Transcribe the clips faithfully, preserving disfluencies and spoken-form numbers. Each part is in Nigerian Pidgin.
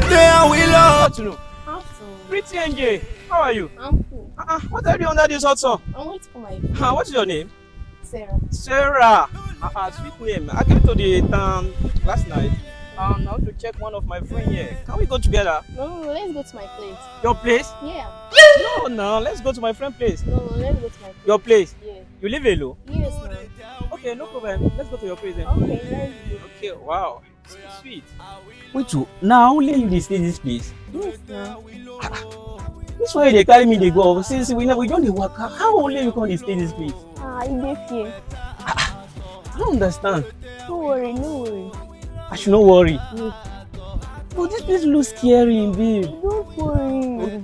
There we love. Afternoon. Pretty N J, how are you? I'm cool. Uh-uh, what are you doing under this hot sun? I'm waiting for my friend. Uh, what's your name? Sarah. Sarah! Uh, uh, sweet name. I came to the town last night and I want to check one of my friends here. Can we go together? No, no, no, let's go to my place. Your place? Yeah. No, no, let's go to my friend's place. No, no, let's go to my place. Your place? Yeah. You live alone? Yes, ma'am. Okay, no problem. Let's go to your place then. Okay, let's go. Okay, wow. Sweet. Wait, you now only you dey stay this place? Yes, now. This way they carry me, they go. Since we never don't dey work, how only you come dey stay this place? Ah, I dey fear. I don't understand. No worry, no worry. I should not worry. Yes. But this place looks scary, babe. Don't worry.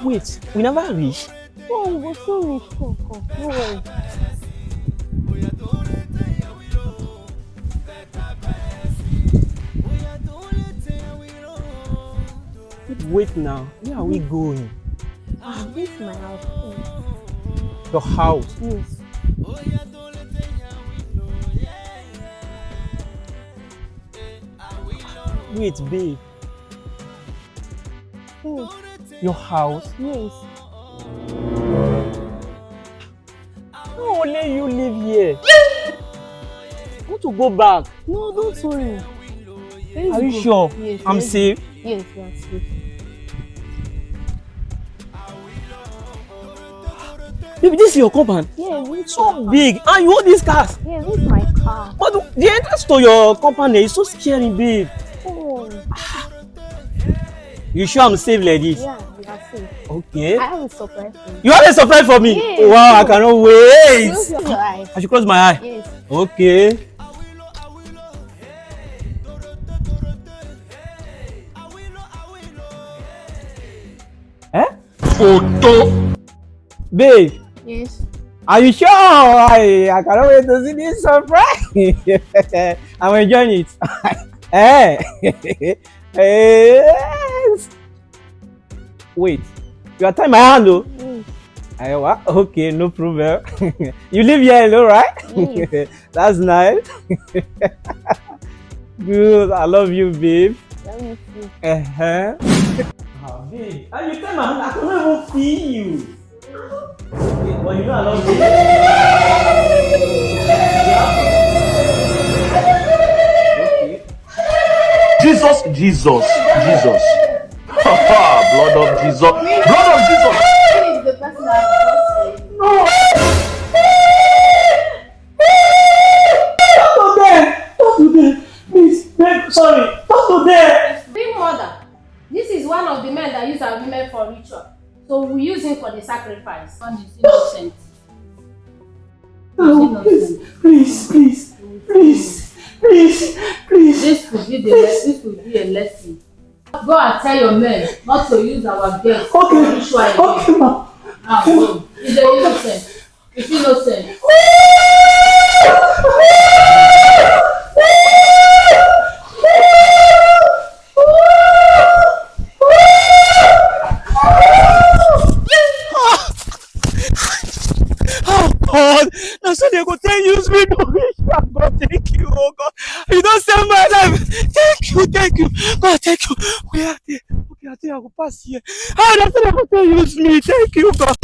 Wait, we never reach. Oh, we go soon reach. Come, come. No worry. Wait now, where are we going? Ah, this is my house. Your house? Yes. Wait, babe. Yes. Your house? Yes. How only you live here? I want to go back. No, don't worry. Let's Are you go. Sure? Yes, I'm let's safe? Yes, you are safe. Baby, this is your compound? Yes, this is so big. And you own these cars? Yes, this is my car. But the entrance to your compound is so scary, babe. Oh. You sure I'm safe like this? Yeah, you are safe. Okay. I have a surprise for you. You have a surprise for me? Yes. Wow, I cannot wait. Close your eyes. I should close my eye. Yes. Okay. Eh? Photo. Babe. Yes. Are you sure? I, I cannot wait to see this surprise. I'm enjoying it. Eh? Yes. Wait. You are tying my hand, though. Mm. Ayo, okay, no problem. You live here alone, right? Yes. That's nice. Good. I love you, babe. Love you too. Uh-huh. Ah, babe. And you tell my hand, I cannot even feel you. But you know I love you. Jesus, Jesus, Jesus. Blood of Jesus. Blood of Jesus. Who is the person that has lost it? No. Don't do that. Don't do that. Please, babe, sorry. Don't do that. Big mother, this is one of the men that use our women for ritual. So we use him for the sacrifice. One is innocent. Oh, please, please, please, please, please, please. This could be the le- this could be a lesson. Go and tell your men not to use our girls for ritual again. Okay, ma. Ah, no. He's an innocent. He's innocent. Oh God, na so they go take use me to reach back. God, thank you, oh God. You don save my life. Thank you, thank you. God, thank you. Where are they? Okay, I think I go pass here. Ah, na so they go take use me. Thank you, God.